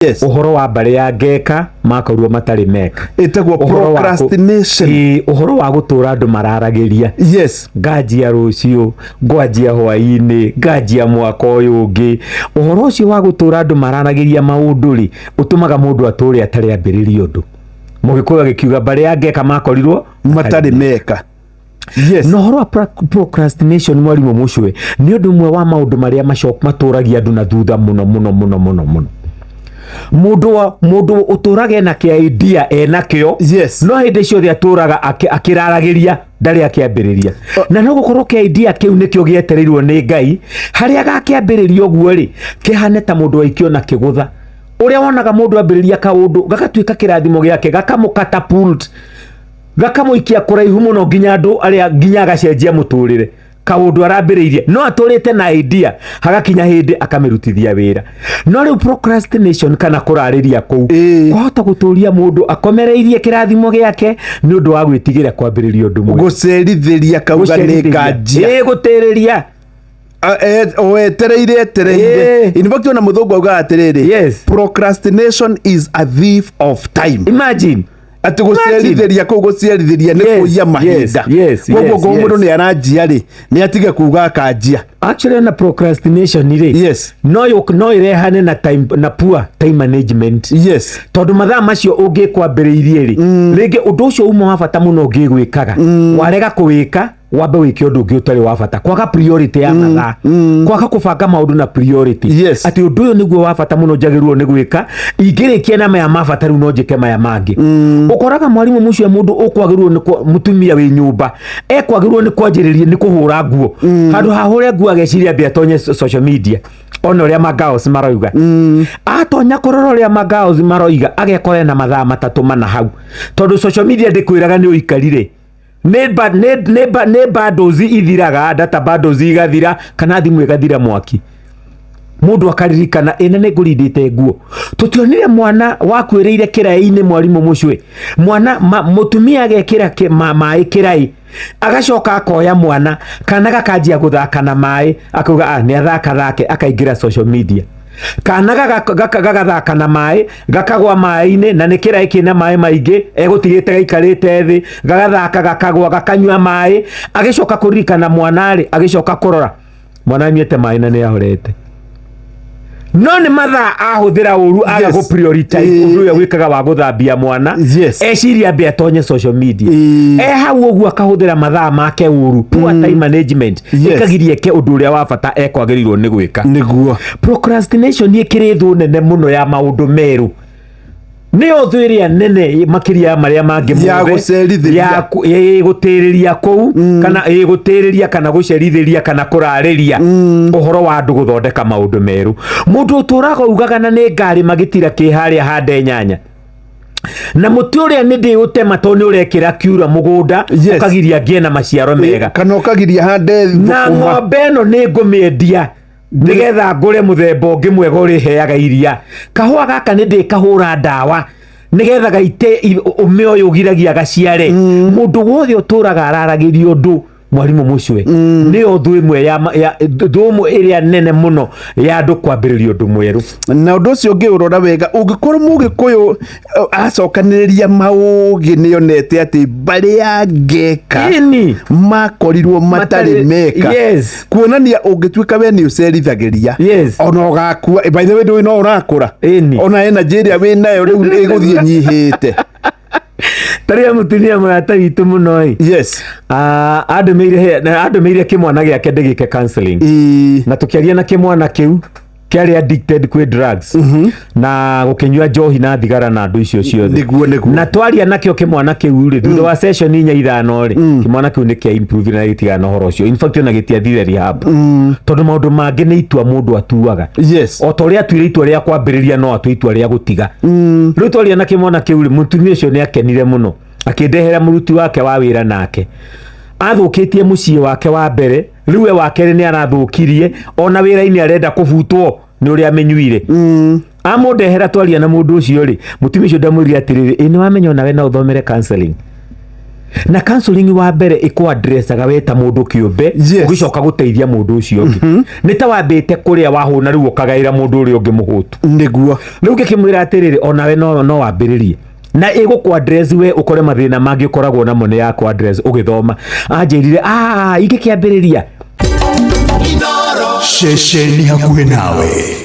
Ũhoro wa mbarĩ ya ngeka makorirwo matarĩ meka. Ĩtagwo Ũhoro wa procrastination. Ĩĩ, ũhoro wa gũtũra andũ mararagĩria. Nganjia rũciũ, ngwanjia hwaĩ-inĩ, nganjia mwaka ũyũ ũngĩ. Ũhoro ũcio wa gũtũra andũ mararagĩria maũndũ rĩ, ũtũmaga mũndũ atũre atarĩ ambĩrĩria ũndũ. Mũgĩkũyũ agĩkiuga mbarĩ ya ngeka makorirwo matarĩ meka. Na ũhoro wa procrastination, mwarimũ Mũcwe, nĩ ũndũ ũmwe wa maũndũ marĩa matũragia andũ na thutha mũno mũno mũno mũno mũno. Mũndũ wa mũndũ ũtũraga ena kĩa idea enakĩo, no hĩndĩ ciothe atũraga akĩraragĩria, ndarĩ akĩambĩrĩria. Na no gũkorwo kĩa idea kĩu nĩkĩo gĩetereirwo nĩ Ngai, harĩa agakĩambĩrĩria ũguo rĩ, kĩhane ta mũndũ waikio na kĩgũtha. Ũrĩa wonaga mũndũ ambĩrĩria kaũndũ gagatuĩka kĩrathimo gĩake, gakamũ-catapult, gakamũikia kũraihu mũno, nginya andũ arĩa nginya agacenjia mũtũrĩre. Kaũndũ arambĩrĩirie, no atũrĩte na idea, hagakinya hĩndĩ akamĩrutithia wĩra. No rĩu procrastination kana kũrarĩria kũu kwahota gũtũria mũndũ akomereirie kĩrathimo gĩake nĩ ũndũ wa gwĩtigĩra kwambĩrĩria ũndũ mwega. Gũcerithĩria, kauga nĩ nganjia. Ĩĩ, gũtĩrĩria. O etereire etereire. In fact, ona mũthũngũ augaga atĩrĩrĩ, "Procrastination is a thief of time." Imagine. Atĩ gũcerithĩria kũu, gũcerithĩria nĩ kũiya mahinda. Koguo ngorwo mũndũ nĩ aranjia rĩ, nĩ atige kuga akanjia. Actually, na procrastination rĩ, no ĩrehane na time, na poor time management, tondũ mathaa macio ũngĩkwambĩrĩirie rĩ, rĩngĩ ũndũ ũcio uma wa bata mũno ũngĩgwĩkaga, warega kũwĩka, wambe wĩke ũndũ ũngĩ ũtarĩ wa bata. Kwaga priority ya mathaa, kwaga kũbanga maũndũ na priority, atĩ ũndũ ũyũ nĩguo wa bata mũno njagĩrĩirwo nĩ gwĩka, ingĩrĩkia na maya ma bata, rĩu no njĩke maya mangĩ. Ũkoraga, mwarimũ mũcio, mũndũ ũkwagĩrĩirwo nĩ mũtumia wĩ nyũmba ekwagĩrĩirwo nĩ kwanjĩrĩria nĩ kũhũra nguo, handũ hahũre nguo ageciria ambe atonye social media ona ũrĩa magaos maroiga. Atonya kũrora ũrĩa magaos maroiga, agekora na mathaa 3 mana hau, tondũ social media ndĩkwĩraga nĩ ũikarire. Nĩ bundles ithiraga, data bundles igathira kana thimũ ĩgathira mwaki, mũndũ akaririkana ĩna nĩ ngũrindĩte nguo. Tũtionire mwana wakuĩrĩire kĩraĩ-inĩ, mwarimũ Mũcwe? Mwana mũtumia agekĩra maĩ kĩraĩ, agacoka akoya mwana, kana gakanjia gũthaka na maĩ, akauga, "Ah, nĩ athaka thake." Akaingĩra social media, kana gagathaka na maĩ, gakagwa maĩ-inĩ, na nĩ kĩraĩ kĩna maĩ maingĩ, egũtigĩte gaikarĩte thĩ, gagathaka, gakagwa, gakanyua maĩ. Agĩcoka kũririkana mwana rĩ, agĩcoka kũrora mwana anyuĩte maĩ na nĩ ahorete, no nĩ mathaa ahũthĩra ũru, aga gũ prioritize ũndũ ũrĩa wĩkaga wa gũthambia mwana. Eciria ambe atonye social media. E hau ũguo akahũthĩra mathaa make ũru. Poor time management ĩkagiria eke ũndũ ũrĩa wa bata ekwagĩrĩirwo nĩ gwĩka. Procrastination ĩkĩrĩ thũ nene mũno ya maũndũ merũ, nĩyo thũ ĩrĩa nene makĩria ya marĩa mangĩ Ya mothe. gũcerithĩria. Ya ĩ gũtĩrĩria kũu, kana ĩ gũtĩrĩria kana gũcerithĩria kana kũrarĩria ũhoro wa andũ gũthondeka maũndũ merũ. Mũndũ ũtũraga ugaga na nĩ ngarĩma gĩtira kĩ harĩa hande nyanya, na mũtĩ ũrĩa nĩ ndĩũtema tondũ nĩ ũrekĩra kiura mũgũnda, ũkagiria ngĩe na maciaro mega. Kana ũkagiria hande Na thũkũma. ng'ombe ĩno nĩ ngũmĩendia nĩgetha ngũre mũthemba ũngĩ mwega ũrĩheaga iria. Kahũa gaka nĩ ndĩkahũra ndawa nĩgetha gaite ũme ũyũ ũgiragia gaciare. Mũndũ wothe ũtũraga araragĩria ũndũ, mwarimũ Mũcwe, nĩyo thũ ĩmwe ya thũ ĩmwe ĩrĩa nene mũno ya andũ kwambĩrĩria ũndũ mwerũ. Na ũndũ ũcio ũngĩ ũrora wega, ũngĩkorwo mũgĩkũyũ acokanĩrĩria maũgĩ, nĩ onete atĩ mbarĩ ya ngeka makorirwo matarĩ meka, kuonania ũngĩtuĩka we nĩ ũcerithagĩria, ona ũgakua, by the way, ndũĩ no ũrakũra, ona energy ĩrĩa wĩ nayo rĩu ĩgũthiĩ nyihĩte. Tarĩa mũtumia mũrata witũ mũno ĩ, andũmĩire kĩmwana gĩake ndĩgĩke counseling, na tũkĩaria na kĩmwana kĩu kĩarĩ addicted kwĩ drugs na gũkĩnyua njohi na thigara na andũ icio ciothe. Nĩguo, nĩguo. Na twaria nakĩo kĩmwana kĩu rĩ, thutha wa session inya ithano rĩ, kĩmwana kĩu nĩ kĩa improve na gĩtigana na ũhoro ũcio. In fact, ona gĩtiathire rehab, tondũ maũndũ mangĩ nĩ itua mũndũ atuaga. O ta ũrĩa atuire itua rĩa kwambĩrĩria, no atue itua rĩa gũtiga. Rĩu twaria na kĩmwana kĩu rĩ, mũtumia ũcio nĩ akenire mũno, akĩndehera mũruti wake wa wĩra, nake athũkĩtie mũciĩ wake wa mbere, rĩu we wa kerĩ nĩ arathũkirie, ona wĩra-inĩ arenda kũbutwo nĩ ũrĩa amenyuire. Amũndehera, twaria na mũndũ ũcio rĩ, mũtumia ũcio ndamwĩrire atĩrĩrĩ, ĩ nĩ wamenya onawe no ũthomere counseling? Na counseling wa mbere ĩkũ addressaga we ta mũndũ kĩũmbe, ũgĩcoka gũteithia mũndũ ũcio ũngĩ. Nĩ ta wambĩte kũrĩa wahũna, rĩu ũkagaĩra mũndũ ũrĩa ũngĩ mũhũtu. Rĩu ngĩkĩmwĩra atĩrĩrĩ, onawe no wambĩrĩrie na ĩgũkũ address we, ũkore mathĩna mangĩ ũkoragwo namo nĩ ya kũ address ũgĩthoma. Anjĩrire, "Ah, ingĩkĩambĩrĩria." Ceceni hakuhĩ nawe.